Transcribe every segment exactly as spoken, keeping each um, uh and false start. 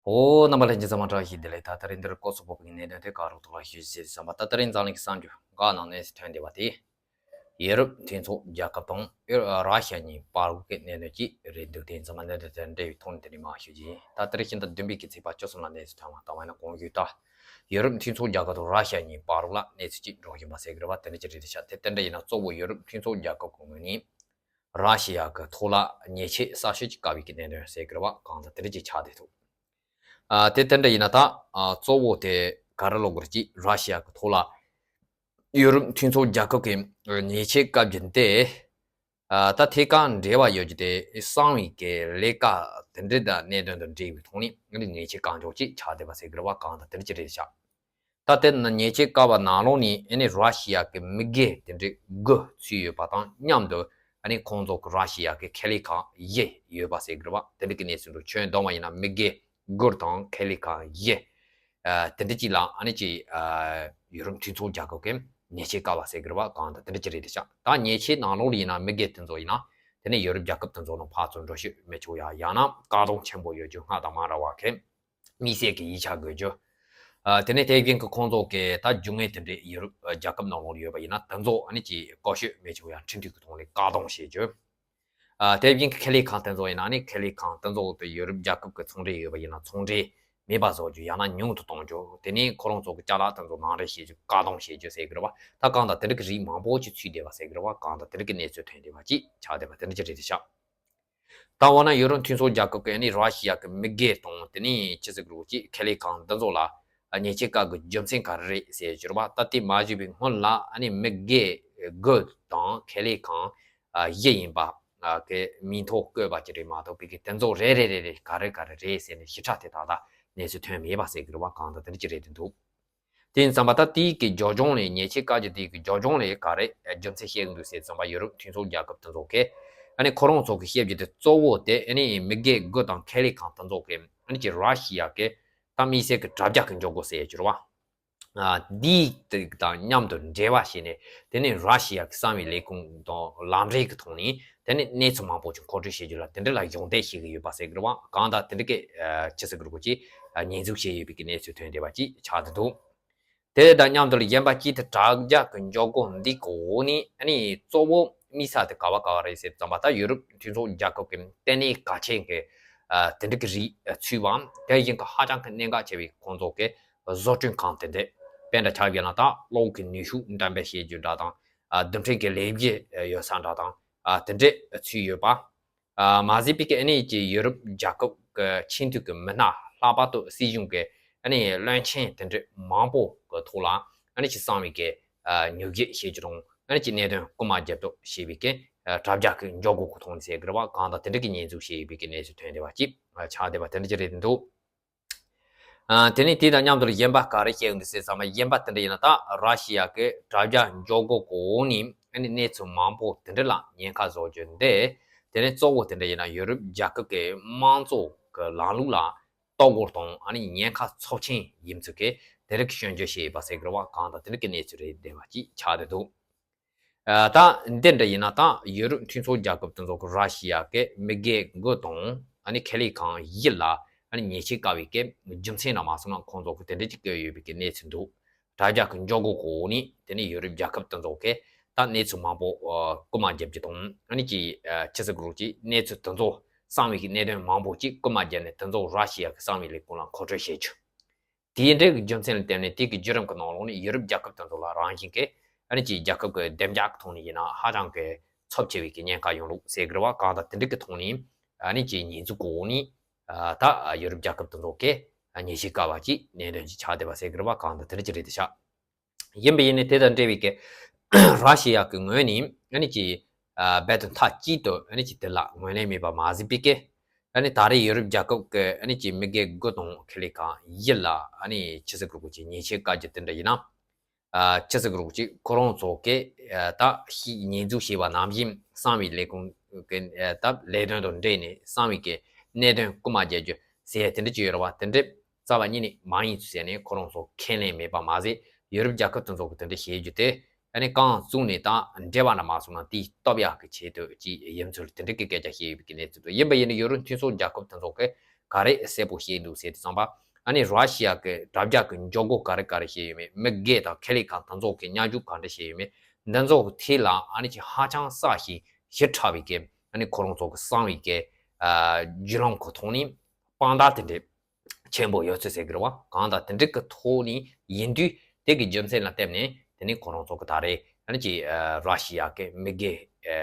ཨོ། རྣམ་པ་ལྷན་རྒྱས་ཚང་མ་བཀྲ་ཤིས་བདེ་ལེགས། ད་ད་རིང་འདིར་སྐོར་ཚོགས་པོ་གི་གནད་དོན་དེ་ག་རུ་ཐོག་ལ་ཞུ་ཟེར་བསམ་པ། ད་ད་རིང་འཛམ་གླིང་གི་གསར་འགྱུར་འགའ་ནང་གནས་སུ་ཐོན་བསྡད་པ་དེ། ཡུ་རོབ་མཐུན་ཚོགས་རྒྱལ་ཁབ་དང་ར་ཤི་ཡ་གཉིས་བར་གྱི་གནད་དོན་ཅིག་རེད་འདུག་དེ་ཚང་མ་གནད་དོན་དེ་འབྲེལ་བའི་ཐོག་ནས་དེ་རིང་མར་ཞུ་རྒྱུ་ཡིན། ད་ད་རིང་ཕྱི་ཟླ་བདུན་པའི་གི་ཚེས་པ་བཅུ་གསུམ་ལ་གནས་སུ་ཐོན་པ་ལྟ་བ་ཡིན་ན། གོང་ཞུས་ལྟར་ཡུ་རོབ་མཐུན་ཚོགས་རྒྱལ་ཁབ་དང་ར་ཤི་ཡ་གཉིས་བར་ལ་གནས་ཚུལ་ཅིག་འགྲོ་བཞིན་པ་ཟེར་གི་རེད་བ། དེ་འདྲ་ཅིག་རེད་དེ་ཤག་དེ་དེ་འདྲ་ཡིན་ན་གཙོ་བོ་ཡུ་རོབ་མཐུན་ཚོགས་རྒྱལ་ཁབ་ཀྱི་ངོས་ནས་ར་ཤི་ཡ་གི་ཐོག་ལ་ཉེས་ཆད་གསར་ཤོས་ཅིག་བཀལ་བའི་གི་གནད་དོན་ཟེར་གི་རེད་བ། གང་ལྟར་དེ་འདྲ་ཅིག་ཆགས་བསྡད་འདུག་ཨ། དེ་དེ་འདྲ་ཡིན་ན་ད། ཨ། གཙོ་བོ་དེ་ག་རེ་ལབ་དགོས་རེད། ཅིག་ར་ཤི་ཡ་གི་ཐོག་ལ་ཡུ་རོབ་མཐུན་ཚོགས་རྒྱལ་ཁབ་ཀྱི་ཉེས་ཆད་བཀལ་རྒྱུ་དེ། ཨ། ད་ཐད་ཀར་འབྲེལ་བ་ཡོད་རྒྱུ་དེ་གསང་བའི་གི་ལས་ཀ་དེ་འདྲ་དང་གནད་དོན་དང་འབྲེལ་བའི་ཐོག་ནས་ཉེས་ཆད་བཀལ་ཆོག་ཅིག་ཆགས་བསྡད་པ་ཟེར་གི་རེད་བ། གང་ལྟར་དེ་འདྲ་ཅིག་རེད་ཤག་ད་དེ་ནི་ཉེས་ཆད་བཀལ་བ་ནང་ལོགས་ནས་ཨ་ནི་ར་ཤི་ཡ་གི་མི་སྒེར་དེ་འདྲའི་དགུ་ཚུད་ཡོད་པ་དང་མཉམ་དུ། ཨ་ནི་ཁོང་ཚོ་གི་ར་ཤི་ཡ་གི་ཁེ་ལས་ཁང་བཞི་ཡོད་པ་ཟེར་གི་རེད་བ། དེ་འདྲ་གི་གནས་ཚུལ་འདུག་ཁྱོན་བསྡོམས་པ་ཡིན་ན་མི་སྒེར་དགུ་དང་ཁེ་ལས་ཁང་བཞི། ཨ། དེ་འདྲ་ཅིག་ལ་ཨ་ནི་ཅིག་ཨ། ཡུ་རོབ་མཐུན་ཚོགས་རྒྱལ་ཁབ་ཀྱིས་ཉེས་ཆད་བཀལ་བ་ཟེར་གི་རེད་བ། གང་ལྟར་དེ་འདྲ་ཅིག་རེད་དེ་ཤག་ད་ཉེས་ཆད་ནང་ལོགས་ལ་ཡིན་ན་མི་སྒེར་དེ་ཚོ་ཡིན་ན། དེ་ནས་ཡུ་རོབ་རྒྱལ་ཁབ་དེ་ཚོ་ནང་ཕར་ཚུར་འགྲོ་ཤེས་མི་ཆོག་ཡ། ཡང་ན་བཀག་སྡོམ་ཆེན་པོ་ཡོད་རྒྱུ། སྔར་དང་མ་འདྲ་བ་གི་དམིགས་བསལ་གྱི་ཡིག་ཆ་དགོས་རྒྱུ། ཨ། དེ་ནས་དེ་བཞིན་གྱི་ཁོང་ཚོ་གི་ད་རྒྱུ་དངོས་དེ་འདྲས་ཡུ་རོབ་རྒྱལ་ཁབ་ནང་ལོགས་ཡོད་པ་ཡིན་ན་དེ་ཚོ་ཨ་ནི་ཅིག་བཀོལ་སྤྱོད་མི་ཆོག་ཡ་ཁྲིམས་མཐུན་གྱི་ཐོག་ནས་བཀག་སྡོམ་བྱེད་རྒྱུ། ཨ། དེ་བཞིན་གྱི་ཁེ་ལས་ཁང་དེ་ཚོ་ཡིན་ན་ཨ་ནི་ཁེ་ལས་ཁང་དེ་ཚོ་དེ་ཡུ་རོབ་རྒྱལ་ཁབ་ཀྱི་ཚོང་འབྲེལ་ཡོད་པ་ཡིན་ན་ཚོང་འབྲེལ་མེད་པ་བཟོ་རྒྱུ། ཡང་ན་ཉུང་དུ་གཏོང་རྒྱུ། དེ་ནས་ཁོ་རང་ཚོ་གི་ཅ་ལག་དེ་ཚོ་ནང་འདྲེན་བྱེད་རྒྱུ་བཀག་སྡོམ་བྱེད་རྒྱུ་ཟེར་གི་རེད་བ། ད་གང་ལྟར་དེ་འདྲ་གི་རིགས་མང་པོ་ཅིག་ཚུད་བསྡད་པ་ཟེར་གི་རེད་བ། གང་ལྟར་དེ་འདྲ་གི་གནས་ཚུལ་ཐོན་བསྡད་པ་ཅིག་ཆགས་བསྡད་པ་དེ་འདྲ་ཅིག་རེད་དེ་ཤག་ད་འོ་ན་ཡུ་རོབ་མཐུན་ཚོགས་རྒྱལ་ཁབ་ཀྱིས་ཨ་ནི་ར་ཤི་ཡ་གི་མི་སྒེར་དང་དེ་ནས་ཅི་ཟེར་དགོས་རེད། ཅིག་ཁེ་ལས་ཁང་འདི་ཚོ་ལ་ཉེས་ཆད་བཀལ་དགོས་རྒྱུ་མཚན་ག་རེ་རེད་ཟེར་གྱི་རེད་བ། ད་དེ་མ་ཞུས་པའི་སྔོན་ལ་ཨ་ནི་མི་སྒེར་དགུ་དང་ཁེ་ལས་ཁང་བཞི་ཡིན་པ་གི་མིང་ཐོ་བཀོད་པ་ཅིག་རེད་མ་གཏོགས། པའི་གི་དེ་ཚོ་རེ་རེ་རེ་རེ་ག་རེ་ག་རེ་རེད་ཟེར་ནས་ཞིབ་ཕྲ་དེ་ད་ལྟ་གནས་ཚུལ་ཐོན་མེད་པ་ཟེར་གྱི་རེད་བ། གང་ལྟར་དེ་འདྲ་ཅིག་རེད་དེ་འདུག་དེ་ཡིན་ཙམ་པ་ད་དེའི་གི་རྒྱབ་ལྗོངས་ལ་ཉེས་ཆད་བཀལ་རྒྱུ་དེའི་གི་རྒྱབ་ལྗོངས་ལ་ག་རེ་རྒྱུ་མཚན་བཤད་གི་འདུག་ཟེར་ཙམ་པ། ཡུ་རོབ་མཐུན་ཚོགས་རྒྱལ་ཁབ་དེ་ཚོ་གིས་ཨ་ནི་ཁོ་རང་ཚོ་གི་བཤད་རྒྱུ་དེ་གཙོ་བོ་དེ་ཨ་ནི་མི་སྒེར་དགུ་དང་ཁེ་ལས་ཁང་དེ་ཚོ་གིས་ཨ་ནི་ཅིག་ར་ཤི་ཡ་གི་ད་དམིགས་བསལ་གི་དྲ་རྒྱ་གི་འཇོག་སྒོ་ཟེར་ཡ་ཅིག་རེད་བ། ཨ། འདི་དང་མཉམ་དུ་འབྲེལ་བ་བྱས་ནས་དེ་ནས་ར་ཤི་ཡ་གི་གསང་བའི་ལས་ཁུངས་དང་ལམ་རིམ་གི་ཐོག་ནས་དེ་ནས་གནས་ཚུལ་མང་པོ་ཅིག་མཁོ་སྤྲོད་བྱེད་རྒྱུ་ལ་དེ་འདྲ་ལ་སྦྱོང་བརྡར་བྱེད་གི་ཡོད་པ་ཟེར་གི་རེད་བ། གང་ལྟར་དེ་འདྲ་གི་ཨ། ཅི་ཟེར་གི་རེད་གོ། ཅིག་ཨ། ཉེས་འཛུགས་བྱས་ཡོད་པའི་གི་གནས་ཚུལ་ཐོན་བསྡད་པ་ཅིག་ཆགས་བསྡད་འདུག་དེ་དང་མཉམ་དུ་ལ་གཞན་པ་གཅིག་དེ་དྲ་རྒྱ་གི་འཇོག་སྒོ་འདི་གི་འོག་ནས་ཨ་ནི་གཙོ་བོ་དམིགས་ས་དེ་ག་བ་ག་བ་རེད་ཟེར་ཙམ་པ། ད་ཡུ་རོབ་མཐུན་ཚོགས་རྒྱལ་ཁབ་ཀྱི་ལྟེ་གནས་གལ་ཆེན་གྱི་ཨ། དེ་འདྲ་གི་རིགས་ཚུད་པའམ་དེ་བཞིན་གྱི་ཧ་ཅང་གི་གནད་འགག་ཆེ་བའི་ཁོང་ཚོ་གི་བཟོ་སྐྲུན་ཁང་དེ་འདྲ། དཔེར་ན་ཆ་བཞག་ན་ད་གློག་གི་ནུས་ཤུགས་འགྲེམས་སྤེལ་བྱེད་རྒྱུ་འདྲ་དང་། ཨ། རྡུལ་ཕྲན་གྱི་ལས་གཞི་ཡོད་ས་འདྲ་དང་། ཨ། དེ་འདྲ་ཚུད་ཡོད་པ། ཨ། མ་ཟད་པའི་གི་ཨ་ནི་ཅིག་ཡུ་རོབ་རྒྱལ་ཁབ་ཀྱི་ཆེས་མཐོའི་གི་མི་སྣ་ལྷག་པར་དུ་སྲིད་གཞུང་གི་ཨ་ནི་བློན་ཆེན་དེ་འདྲ་མང་པོ་གི་ཐོག་ལ་ཨ་ནི་ཅིག་གསང་བའི་གི་ཨ། ཉོ་སྒྲུབ་བྱེད་རྒྱུ་དང་། ཨ་ནི་ཅིག་གནད་དོན་རྐུ་མ་རྒྱག་གཏུབ་བྱེད་པའི་གི་ཨ། དྲ་རྒྱ་གི་འཇོག་སྒོ་གི་ཐོག་ནས་ཟེར་གི་རེད་བ། གང་ལྟར་དེ་འདྲ་གི་ཉེས་འཛུགས་བྱས་ཡོད་པའི་གི་གནས་ཚུལ་ཐོན་བསྡད་པ་ཅིག་ཆགས་བསྡད་པ་དེ་འདྲ་ཅིག་རེད་འདུག་ཨ། དེ་ནས་དེ་དང་མཉམ་དུ་གཞན་པ་ག་རེ་བཤད་ཡོང་འདུག་ཟེར་ཙམ་པ། གཞན་པ་དེ་འདྲ་ཡིན་ན་ད་ར་ཤི་ཡ་གི་དྲ་རྒྱ་འཇོག་སྒོ་གི་འོག་ནས་ཨ་ནི་གནས་ཚུལ་མང་པོ་དེ་འདྲ་ལ་ཉེན་ཁ་བཟོ་རྒྱུ་འདི། དེ་ནས་གཙོ་བོ་དེ་འདྲ་ཡིན་ན་ཡུ་རོབ་རྒྱལ་ཁབ་ཀྱི་དམངས་གཙོ་གི་ལམ་ལུགས་ལ་གཏོར་རྒོལ་དང་ཨ་ནི་ཉེན་ཁ་ཚབས་ཆེན་ཡིན་ཚུལ་གྱི་དེ་རིགས་སྐྱོན་བརྗོད་བྱས་ཡོད་པ་ཟེར་གི་རེད་བ། གང་ལྟར་དེ་འདྲ་གི་གནས་ཚུལ་རེད་བསྡད་པ་ཅིག་ཆགས་བསྡད་འདུག་ཨ། ད་འདི་འདྲ་ཡིན་ན་ད་ཡུ་རོབ་མཐུན་ཚོགས་རྒྱལ་ཁབ་དེ་ཚོ་གི་ར་ཤི་ཡ་གི་མི་སྒེར་དགུ་དང་ཨ་ནི་ཁེ་ལས་ཁང་བཞི་ལ་ཨ་ནི་ཉེས་ཆད་བཀལ་བའི་གི་རྒྱུ་མཚན་ལ་མ་སོང་ན་ཁོང་ཚོ་གི་དེ་འདྲ་ཅིག་བཀོད་ཡོད་པའི་གི་གནས་ཚུལ་འདུག་དྲ་རྒྱ་གི་འཇོག་སྒོ་གི་འོག་ནས་དེ་ནས་ཡུ་རོབ་རྒྱལ་ཁབ་དེ་ཚོ་གི་ད་གནས་ཚུལ་མང་པོ་ཨ། རྐུ་མ་རྒྱག་རྒྱུ་དང་། ཨ་ནི་ཅིག་ཨ། ཅི་ཟེར་དགོས་རེད། ཅིག་གནས་ཚུལ་དེ་ཚོ་གསང་བའི་གི་གནད་དོན་མང་པོ་ཅིག་རྐུ་མ་རྒྱག་ནས་དེ་ཚོ་ར་ཤི་ཡ་གི་གསང་བའི་ལས་ཁུངས་ལ་མཁོ་སྤྲོད་བྱེད་རྒྱུ། དེའི་འབྲེལ་གྱི་རྒྱུ་མཚན་ལ་བརྟེན་ནས་དེ་གི་བརྒྱུད་རིམ་གྱི་ནང་ལོགས་ནས་ཡུ་རོབ་རྒྱལ་ཁབ་དེ་ཚོ་ལ་རང་བཞིན་གྱི་ཨ་ནི་ཅིག་རྒྱལ་ཁབ་ཀྱི་བདེ་འཇགས་ཀྱི་ཐོག་ནས་ཡིན་ན་ཧ་ཅང་གི་ཚབས་ཆེ་བའི་གི་ཉེན་ཁ་ཡོང་ལུགས་ཟེར་གི་རེད་བ། གང་ལྟར་དེ་འདྲ་གི་ཐོག་ནས་ཨ་ནི་ཅིག་ཉེས་འཛུགས་གི་འོག་ནས་ཨ། ད་ཡུ་རོབ་རྒྱལ་ཁབ་དེ་ཚོ་གི་ཉེས་ཆད་བཀལ་བ་ཅིག་གནད་དོན་ཅིག་ཆགས་བསྡད་པ་ཟེར་གི་རེད་བ། གང་ལྟར་དེ་འདྲ་ཅིག་རེད་དེ་ཤག་ཡིན་པ་ཡིན་ནའི་དེ་དང་འབྲེལ་བའི་གི་ར་ཤི་ཡ་གི་ངོས་ནས་ཨ་ནི་ཅིག་ཨ། རྦད་དེ་མཐའ་གཅིག་ཏུ་ཨ་ནི་ཅིག་དེ་ལ་ངོས་ལེན་མེད་པ་མ་ཟད་པའི་གི་ཨ་ནི་ད་རེས་ཡུ་རོབ་རྒྱལ་ཁབ་ཀྱི་ཨ་ནི་ཅིག་མི་སྒེར་དགུ་དང་ཁེ་ལས་ཁང་བཞི་ལ་ཨ་ནི་ཅི་ཟེར་དགོས་རེད། ཅིག་ཉེས་ཆད་བཀལ་རྒྱུ་དེ་འདྲ་ཡིན་ན། ཨ། ཅི་ཟེར་དགོས་རེད། ཅིག་ཁོ་རང་ཚོ་གིས་ཨ། ད་ཤི་ཉེས་འཛུགས་བྱས་པ་ནང་བཞིན་གསང་བའི་ལས་ཁུངས་ཀྱི་ཨ། ད་ལས་དོན་དང་འབྲེལ་ནས་གསང་བའི་གི་གནད་དོན་རྐུ་མ་རྒྱག་རྒྱུ་ཟེར་དེ་འདྲ་ཅིག་ཡོད་རེད་བ། དེ་འདྲ་རྩ་བ་ཉིད་ནས་མ་ཡིན་ཟེར་ནས་ཁོ་རང་ཚོ་ཁས་ལེན་མེད་པ་མ་ཟད། ཡུ་རོབ་རྒྱལ་ཁབ་དེ་ཚོ་གི་དེ་འདྲ་བྱེད་རྒྱུ་དེ་ཨ་ནི་རྐང་བཙུགས་ནས་ད་འབྲེལ་བ་ན་མ་སོང་ན་དེ་སྟོབས་ཡག་གི་ཆེད་དུ་ཅིག་ཡིན་ཚུལ་དེ་འདྲ་གི་སྐད་ཆ་བཤད་ཡོད་པའི་གི་གནས་ཚུལ་འདུག་ཡིན་པ་ཡིན་ན་ཡུ་རོབ་མཐུན་ཚོགས་རྒྱལ་ཁབ་དེ་ཚོ་གི་ ག་རེ་གསལ་པོ་བཤད་འདུག་ཟེར་དུས་ཙམ་པ། ཨ་ནི་ར་ཤི་ཡ་གི་དྲ་རྒྱ་གི་འཇོག་སྒོ་ག་རེ་ག་རེ་བྱས་ཡོད་མེད། མི་སྒེར་དང་ཁེ་ལས་ཁང་དེ་ཚོ་གི་སྙན་ཞུ་ག་འདྲ་བྱས་ཡོད་མེད། འདི་ཚོ་གི་ཐད་ལ་ཨ་ནི་ཅིག་ཧ་ཅང་གསལ་ཞིང་ཞིབ་ཕྲ་བའི་གི་ཨ་ནི་ཁོ་རང་ཚོ་གི་གསང་བའི་གི་ཨ་བརྒྱུད་ལམ་གི་ཐོག་ནས་དཔང་རྟགས་དེ་འདྲའི་ཆེན་པོ་ཡོད་ཚུལ་ཟེར་གི་རེད་བ། གང་ལྟར་དེ་འདྲ་གི་ཐོག་ནས་ཡིན་དུས་དེ་གི་རྒྱུ་མཚན་ལ་བརྟེན་ནས་དེ་ནས་ཁོ་རང་ཚོ་གི་ད་རེས་ཨ་ནི་ཅིག་ཨ་ར་ཤི་ཡ་གི་མི་སྒེར་ཨ་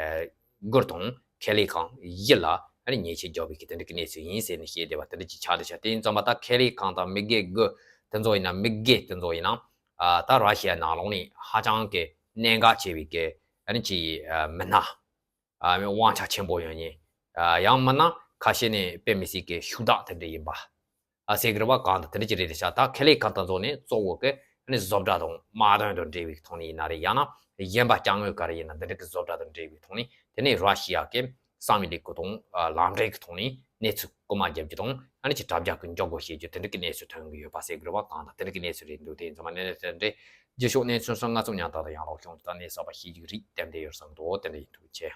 སྒེར་དང་ཁེ་ལས་ཁང་བཞི་ལ་ཨ་ནི་ཉེས་ཆད་བརྒྱབ་པའི་གི་དེ་འདྲ་གི་གནས་ཚུལ་ཡིན་ཟེར་ནས་བཤད་བསྡད་པ་དེ་འདྲ་ཅིག་ཆགས་བསྡད་ཤག་དེ་ཡིན་ཙམ་པ་ད་ཁེ་ལས་ཁང་དང་མི་སྒེར་སྒེར་དེ་ཚོ་ཡིན་ན་མི་སྒེར་དེ་ཚོ་ཡིན་ན་ཨ་ད་ར་ཤི་ཡ་ནང་ལོགས་ནས་ཧ་ཅང་གི་གནད་འགག་ཆེ་བའི་གི་ཨ་ནི་ཅིག་ཨ་མི་སྣ། ཨ་དབང་ཆ་ཆེན་པོ་ཡོད་མཁན། ཨ་ཡང་མིན་ན་ཁ་ཤས་ནས་དཔེ་མི་སྲིད་ཀྱི་ཤུགས་དྲག་དེ་འདྲ་ཡིན་པ། ཨ་ཟེར་གི་རེད་བ། གང་ལྟར་དེ་འདྲ་ཅིག་རེད་ཤག་ད་ཁེ་ལས་ཁང་དེ་ཚོ་ནས་གཙོ་བོ་གི་ཨ་ནི་བཟོ་གྲྭ་དང་དམག་དོན་དང་འབྲེལ་བའི་ཐོག་ནས་ཡིན་ན་རེད། ཡང་ན་གཞན་པ་དཔྱ་དངུལ་ག་རེ་ཡིན་ན་འདི་འདྲ་གི་བཟོ་གྲྭ་དང་འབྲེལ་བའི་ཐོག་ནས་དེ་ནས་ར་ཤི་ཡ་གི་གསང་བའི་ལས་ཁུངས་དང་ཨ་ལམ་འབྲས་ཀྱི་ཐོག་ནས་གནས་ཚུལ་རྐུ་མ་རྒྱབ་རྒྱུ་དང་ཨ་ནི་ཅིག་དྲ་རྒྱ་གི་འཇོག་སྒོ་བྱེད་རྒྱུ་དེ་འདྲ་གི་གནས་ཚུལ་ཐོན་གི་ཡོད་པ་ཟེར་གི་རེད་བ། གང་ལྟར་དེ་འདྲ་གི་གནས་ཚུལ་རེད་འདུག་དེ་ཡིན་ཙང་མ་གནས་ཚུལ་དེ་འདྲ་རྗེས་ཕྱོགས་གནས་ཚུལ་སོགས་སྔ་ཙམ་ཡང་དག་དང་ཡང་ལོག་བྱུང་དུས་ད་གནས་གསར་པ་ཤེས་རྒྱུ་རིགས་གཏན་འདེབས་ཡོད་བསམ་འདུག་དེ་འདྲ་ཡིན་འདུག་ཆེ།